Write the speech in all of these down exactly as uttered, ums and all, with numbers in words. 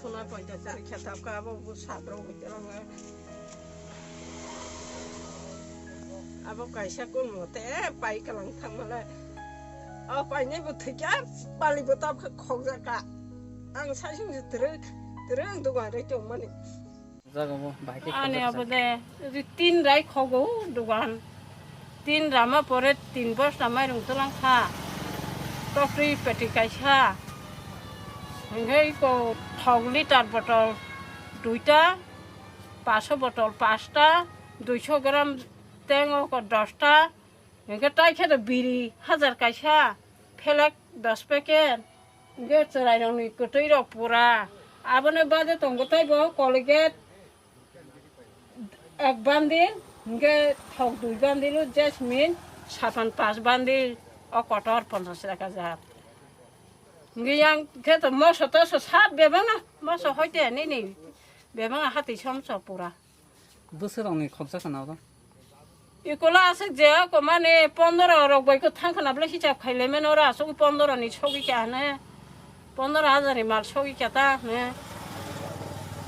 Suna poito chari khe tabka abo bo sabrok hoi tela. Abo kaisa kun mote pai kalang thangmale. O painai bo thikya pali bo tabka khokjaka. Ang sasung je terek terek dugan re tongmani. Jaga bo bahai khe ani khokjak abo sa. De ri tin rai khogo dugan. Tin rama pore tin bosta mairung twlang kha. Tokri peti kaisa. Hingke iko thok litar botol duita, paso botol pasta, duiso gram teng oko dosta. Hingke tai khe to biri hajar kaisa, phelek dos packet. Hingke chwrairokni kwtwirok pura. Aboni bade tongo taibo Colgate. Ek bandil, hingke thok dui bandil o jasmine, sapan pas bandil o kotor ponchas ek hajar. Hingke yang khe to moso toso sab bebakno, moso hoite nini bebak hati somso pura. Bwswrokni khoksa khna oro? Ikola aswk je komani pondoro rok bai khe thang khna bwlai hisab khailai mano oro aswk pondoro ni sogwi kha hwnwi. Pondoro hajar ni mal sogwi kha ta hwnwi.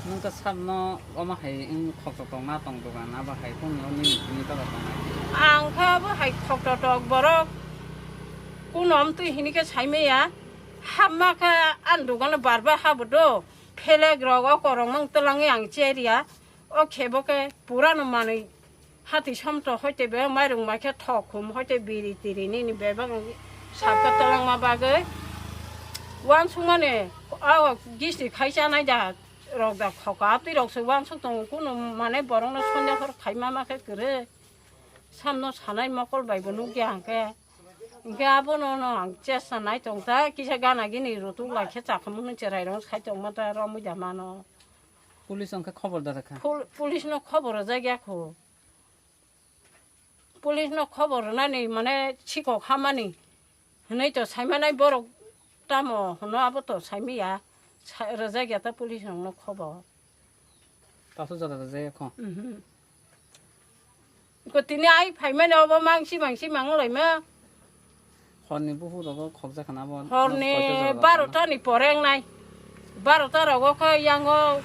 Nwng khe sabno omo hai wng khoktok tong na tong dogan, abo hai kunu nini tini toro tongnai? Ang khe abo hai khoktok tok borok kunom twi hini khe sai maya. Hapma khe ani dogano bar bar habo do. Phelek rok o korokma twlangwi ang cheriya. O khe bo khe purano manwi hati somto hoite be mairung mai khe thok khum hoite biri tiri nini bebak sabka twlangma bagwi. Wansukmani o gisti khai chanai da rok da khoka twi rok se wansuk tongo kunu mane borokno sonde hor khaima ma khe kwrwi. Samno sanai mokol bai bo nukya hwnkhe. Hwnkhe abono no ang chesta nai tong ta kisa gana gini rutuk lai khe chakhamu hwnwi cherai rok sai tongma ta romwi da mano. Police wngkhe khobor da rwkha? Pol-, police no khobor rwjak ya kho. Police no khobor rwnani mane sikok hamani hwnwi to saimanai borok tamo hwno abo to saimaya sa-, rwjak ya ta police rok no khobor. Taso jora rwjak ya kho? Mhm. Ko tini ai phaimani obo mangsi mangsi manglaima. Horni buphuru rogo khokjak khana bo. Horni koito jora barota ni pore wngnai. Barota rogo khe yango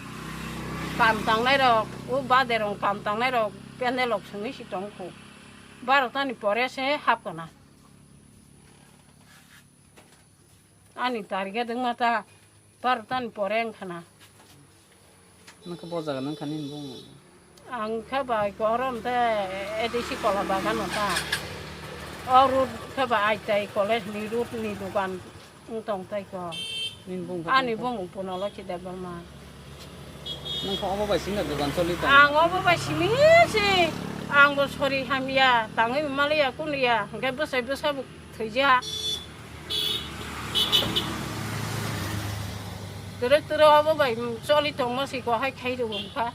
kam tangnai rok, o bade rong kam tangnai rok pendel rok songwi si tong kho. Barota ni pore se hap kana. Ani target wngma ta barota ni pore wngkha na. Nokha bo jaga nang kha nini bung? Ang khe bai korom te A D C kola bagan o ta. O road khe ba I T I college ni road ni dogan wng tong tai ko. Nini bung khe ani bung? Bung Punalochi Debbarma. Nokha obo bai sini dogan choli tong? Ang obo bai sini si. Ang bo sori hamya, tangwi maliya kunuya, hwnkhe bwsai bwsa bo thwijak. Twrwk twrwk obo bai choli tongma si ko hai khai rw wngkha.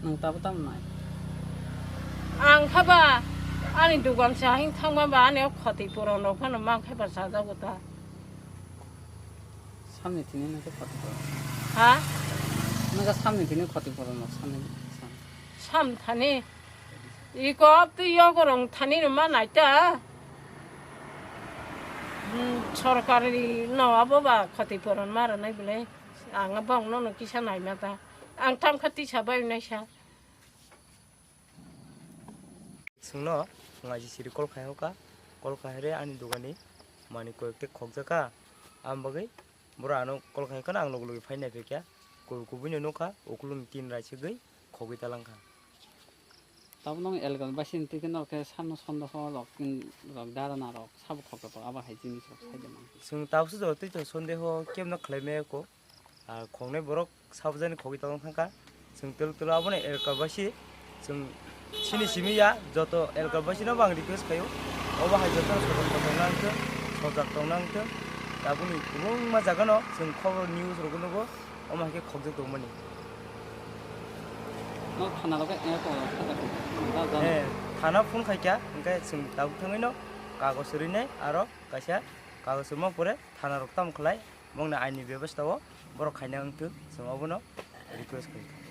Nwng tabuk tamo nai? Ang khe ba ani dogan se ahing thangma ba ani o khoti puron rok phano mang khe ba chajago ta. Samni thini nwng khe khoti puron. Ha? Nwng khe samni thini khoti puron rok samni sam. Sam thani. Iko twi yogorong thani no ma nai ta. Hmm, sorkari no abo ba khoti puron ma rwnai bwle. Ang bong no no kisa nai ma ta. Ang tam kha tisa bai nai sa. Chwngno ngaji siri call khai hoka, call khai re ani dogani manwi koyek te khokjaka, am bagwi borok ano call khai hoka, ang logi logi phai nai phaikha, kubui kubui no nukha, ukulum tin rai segwi khogwi talangkha. Tabuk nwng elgar baisini twi khe norok khe samno sondoho rok, rok dharana rok sabo khoktok abo hai jinis rok sai de man. Chwng tabukhe jora twi tongo sondeho kebo no khlai maya kho. Ah, khoknwi borok sabjani khogwi tongthangkha. Chwng twlwk twlwk abono elkar baisi chwng sini simi ya, joto elkar baisino bo ang request khaio. Obo hai jotono sotok sotok nangtwng, sojak tong nangtwng. Tabukni kwbangma jagano chwng khobor news rogo nugo, omo hai khe khokjak tongmani. No thana rogo, eh, ko, ko, ko, ko, ko, ko. Eh, thana phone khaikha, hwnkhe chwng tabuk thangwino kagoj rwnai, aro kaisa kagoj rwma pore thana rok tamo khlai. Bongni aini bebostha o borok khaina wngthwk, chwng obono request khaikha.